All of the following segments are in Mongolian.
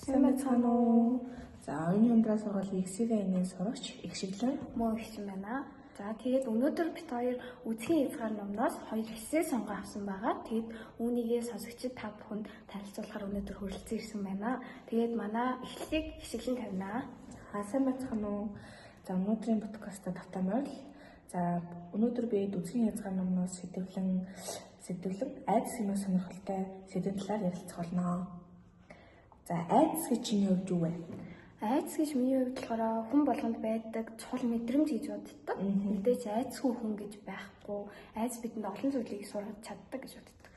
Сайн байцгаана уу? За, оюуны өндрөө сургуулийн XV-ийн сурагч их шиглэн мөн ихсэн байна. За, тэгээд өнөөдөр бид хоёр Үзхийн хязгаар номноос хоёр эссе сонгон авсан байгаа. Тэгээд үүнийгээ сонсогчид та бүхэнд танилцуулахаар өнөөдөр хүрэлцэн ирсэн байна. Тэгээд манай эхлэлийг хишиглэн тавина. Аа, сайн байцгаана уу? За, өнөөдрийн подкастаа тавтай морил. За, өнөөдөр бид Үзхийн хязгаар номноос сэдвлэн айдас хэмээх сонирхолтой сэдвийн талаар ярилцах болно. За, айдас гэж чиний хувьд юу вэ? Айдас гэж миний хувьд болохоор хүн болгонд байдаг цул мэдрэмж гэж боддог. Мэдээж айдасгүй хүн гэж байхгүй. Айдас бидэнд олон зүйлийг сургаж чаддаг гэж боддог.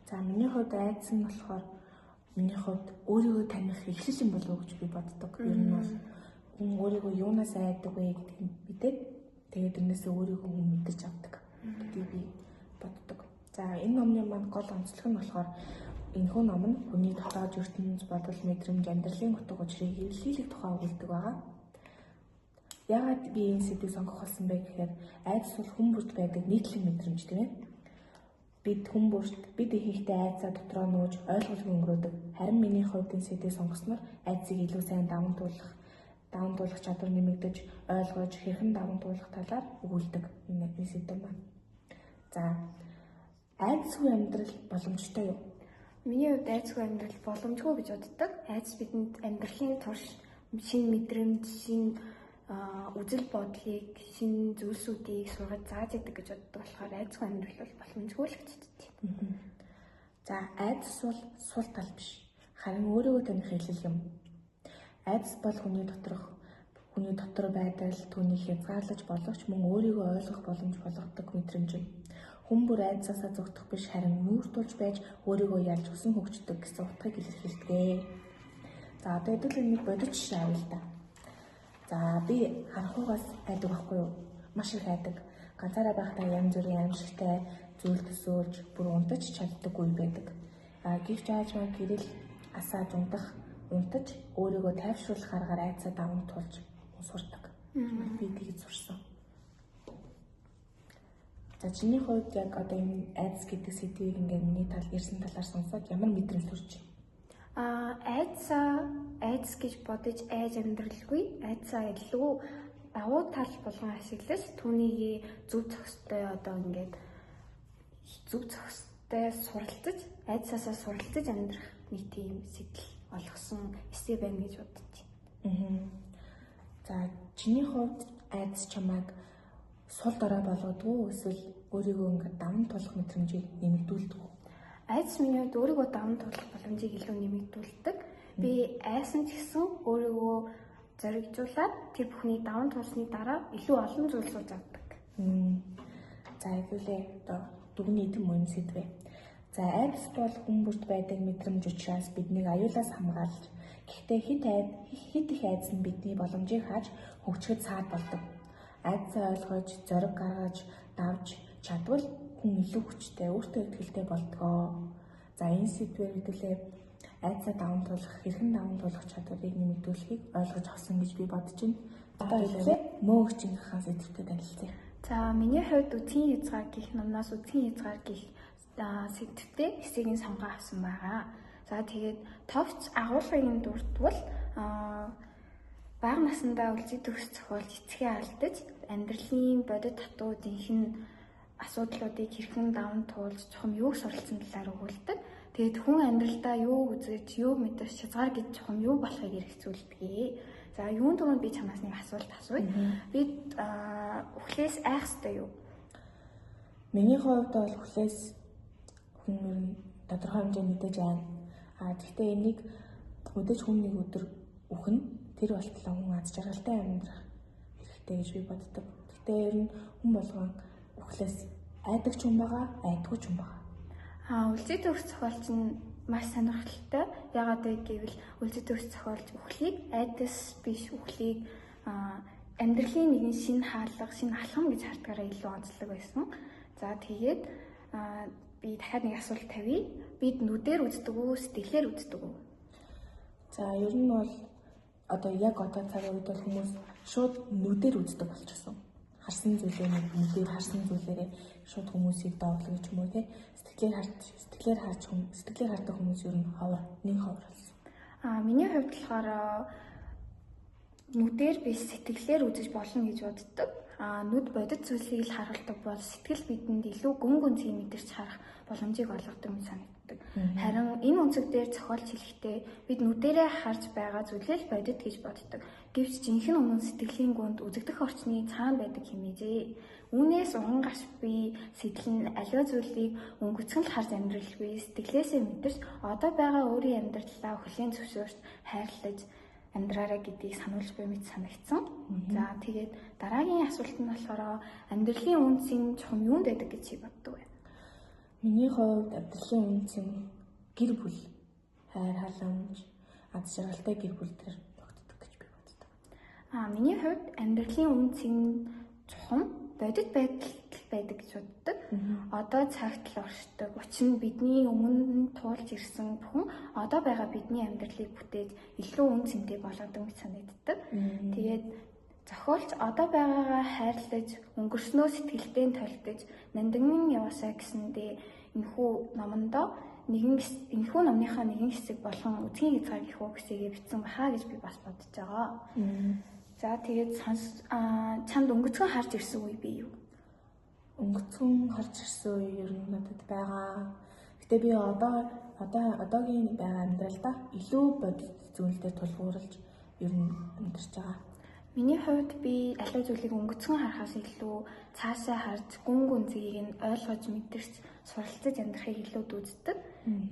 За, миний хувьд айдас нь болохоор миний хувьд өөрийгөө таних эхлэл юм болов уу гэж би боддог. Ер нь бол хүн өөрийгөө юунаас айдаг вэ гэдгийг мэдээд тэгээд тэрнээсээ өөрийгөө хүн мэдэж авдаг гэдгийг би боддог. За, энэ номны маань гол онцлог нь болохоор энэхүү ном нь хүний дотоод ертөнц, бодол, мэдрэмж, амьдралын утга учирыг хэвлэлэх тухай өгүүлдэг байгаа. Яагаад би энэ сэдвийг сонгох болсон бэ гэхээр айдас бол хүн бүрт байдаг нийтлэг мэдрэмж, тийм ээ. Бид хүн бүрт бид ихэнхдээ айдсаа дотроо нууж ойлголгүй өнгөрөөдөг. Харин миний хувьд энэ сэдвийг сонгосноор айдсыг илүү сайн даван туулах чадвар нэмэгдэж, ойлгож, хэрхэн даван туулах талаар өгүүлдэг энэ сэдэв маань. За, айдасгүй амьдрал боломжтой юу? Миний хувьд айдасгүй амьдрал боломжгүй гэж боддог. Айдас бидэнд амьдралын турш шинэ мэдрэмж, шинэ үзэл бодлыг, шинэ зүйлсүүдийг сургаж зааж идэг гэж боддог болохоор айдасгүй амьдрал бол боломжгүй л гэж боддог. За, айдас бол сул тал биш. Харин өөрийгөө таних хэлэл юм. Айдас бол хүний дотор байдал, түүнийг хязгаарлаж болох ч мөн өөрийгөө ойлгох боломж болгодог мэдрэмж юм. Хүн бүр айдсаасаа зугтах биш, харин нүүр тулж байж өөрийгөө ялж өсөн хөгждөг гэсэн утгыг илэрхийлдэг. За, одоо хэдүүлээ нэг бодит жишээ авъя л да. За, би харанхуйгаас айдаг байхгүй юу? Маш их айдаг. Ганцаараа байхдаа янз бүрийн аимшигтай зүйл төсөөлж бүр унтаж чаддаггүй байдаг. А гэвч аажмаа гэрэл асааж унтаж өөрийгөө тайвшруулах аргаар айдсаа даван туулж сурдаг. Би тэгж сурсан. За, чиний хувьд яг одоо энэ айдас гэдэг сэдвийг ингээд миний тал ирсэн талаар сонсоод ямар мэдрэмж төрж байна? Аа, айдас гэж бодож айж амьдралгүй, айдсаа илүү давуу тал болгон ашиглаж түүнийг зөв зохистой одоо ингээд зөв зохистой суралцаж, айдсаасаа суралцаж амьдрах нэг тийм сэтэл олгосон эссе байна гэж бодож байна. За, чиний хувьд айдас чамайг сул дорой болгодог уу эсвэл өөрийгөө ингээд даван туулах мэдрэмжийг нэмэгдүүлдэг үү? Айдас миний хувьд өөрийгөө даван туулах боломжийг илүү нэмэгдүүлдэг. Би айсан ч гэсэн өөрийгөө зоригжуулаад тэр бүхнийг даван туулсны дараа илүү олон зүйл сурч авдаг. За, хэвлээ одоо дүгний эдэн мөн сэдвээ. За, айдас бол хүн бүрт байдаг мэдрэмж учраас биднийг аюулаас хамгаалж, гэхдээ хэд их айдас нь бидний боломжийг хааж хөгжихэд саад болдог. Айдсаа ойлгож, зориг гаргаж, давж чадвал хүн илүү хүчтэй, өөртөө итгэлтэй болдгоо. За, энэ сэдвээр хэдүүлээ айдсаа даван туулах, хэрхэн даван туулах чадварыг нэмэгдүүлэхийг ойлгож авсан гэж би бодож байна. Одоо хэдүүлээ мөө өгчийнхээ сэдвтэй танилцъя. За, миний хувьд Үзхийн хязгаар гэх номноос Үзхийн хязгаар гэх сэдвтэй эсseгийн сонгон авсан байгаа. За, тэгээд товч агуулгын дурдвал бага насндаа үлзий төгс зохиолж эцгээ алдаж, амьдралын бодит татуу жинхэнэ асуудлуудыг хэрхэн даван туулж чухам юуг суралцсан талаар өгүүлдэг. Тэгээд хүн амьдралдаа юу үзэж, юу мэдэж, хязгаар гэж чухам юу болохыг хэрэгцүүлдэг. За, юун түрүүнд би чамаас нэг асуулт асууя. Бид үхлээс айх ёстой юу? Миний хувьд бол үхлээс хүн ер нь тодорхой хэмжээнд мэдээж айна. А гэхдээ энийг мэдээж хүн нэг өдөр үхнэ. Тэр болтлоо хүн аз жаргалтай амьдрах хэрэгтэй гэж би боддог. Гэхдээ ер нь хүн болгон үхлээс айдаг ч хүн байгаа, айдгүй ч хүн байгаа. Аа, үлзий төгс зохиолч нь маш сонирхолтой. Яагаад вэ гэвэл үлзий төгс зохиолч үхлийг айдас биш, үхлийг амьдралын нэгэн шинэ хаалга, шинэ алхам гэж хардгаараа илүү онцлог байсан. За, тэгээд би дахиад нэг асуулт тавья. Бид нүдээр үздэг үү, сэтгэлээр үздэг үү? За, ер нь бол одоо яг одоо цагийн үед бол хүмүүс шууд нүдээр үздэг болчихсон. Харсан зүйлээ нүдээр харсан зүйлээрээ шууд хүмүүсийг дооглох гэж юм уу те. Сэтгэлээр хардаг хүмүүс ер нь ховор, нэг ховор болсон. Миний хувьд болохоор нүдээр биш сэтгэлээр үзэж болно гэж боддог. Нүд бодит зүйлийг л харуулдаг бол сэтгэл бидэнд илүү гүн гүнзгий мэдэрч харах боломжийг олгодог мэт санагддаг. Харин энэ өнцөг дээр зохиолч хэлэхдээ бид нүдэрээ харж байгаа зүйлээ л бодит гэж боддог. Гэвч жинхэнэ үнэн сэтгэлийн гүнд үзэгдэх орчны цаана байдаг хэмээжээ. Үүнээс уган гаш би сэтэл нь аливаа зүйлийг өнгөцгөн л харж амьдралгүй сэтгэлээсээ мэдэрч одоо байгаа өөрийн амьдралаа хүлээн зөвшөөрч хайрлаж амьдраарай гэдгийг сануулж буй мэт санагдсан. За тэгээд дараагийн асуулт нь болохоор амьдралын үнцийн чухам юунд байдаг гэж чи боддог вэ? Миний хувьд амьдралын үнц нь гэр бүл, хайр халамж, аз жаргалтай гэр бүл дээр тогтдог гэж би боддог. Миний хувьд амьдралын үнцийн чухам бодит байдалд байдаг гэж боддог. Одоо цагт л оршдог. Учир нь бидний өмнө туулж ирсэн бүхэн одоо байгаа бидний амьдралыг бүтээж илүү үн цэнтэй болгодог мэт санагддаг. Тэгээд зохиолч одоо байгаагаа хайрлаж, өнгөрснөө сэтгэлдээ толдож, нандинан яваасаа гэсэндээ энэхүү номондоо энэхүү номныхаа нэгэн хэсэг болгон үзгийн хязгаар гэх үг хэсэгээ бичсэн баха гэж би бас бодож байгаа. За тэгээд чамд өнгөцгөн харж ирсэн үе би юу? Өнгөцгөн харж ирсэн үе ер нь надад байгаа. Гэтэ би одоогийн байгаа амьдралдаа илүү бодит зүйл дээр тулгуурлаж ер нь амьдарч байгаа. Миний хувьд би аливаа зүйлийг өнгөцгөн харахаас илүү цаашаа харж гүн гүнзгийг нь ойлгож мэдэрч суралцаж амьдрахыг илүү дүүцдэг.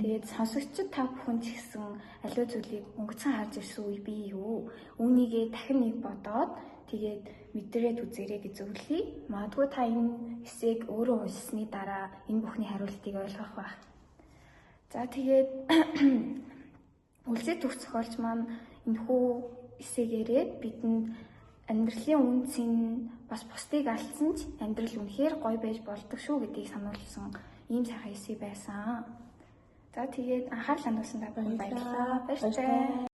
Тэгээд сонсогчид та бүхэн ч гэсэн аливаа зүйлийг өнгөцгөн харж ирсэн үе би юу? Үүнийгээ дахин нэг бодоод тэгээд мэдрээд үзээрэй гэж зөвлөе. Магадгүй та энэ эсээг өөрөө уншсны дараа энэ бүхний хариултыг ойлгох байх. За тэгээд Үлзий түүх зохиолч маань энэхүү эсээгээрээ бидэнд амьдралын үнцийн бас бусдыг алдсан ч амьдрал үнэхээр гоё байж болдог шүү гэдгийг сануулсан ийм сайхан эсэ байсан. За тэгээд анхаарал хандуулсан та бүхэнд баярлалаа. Баяртай.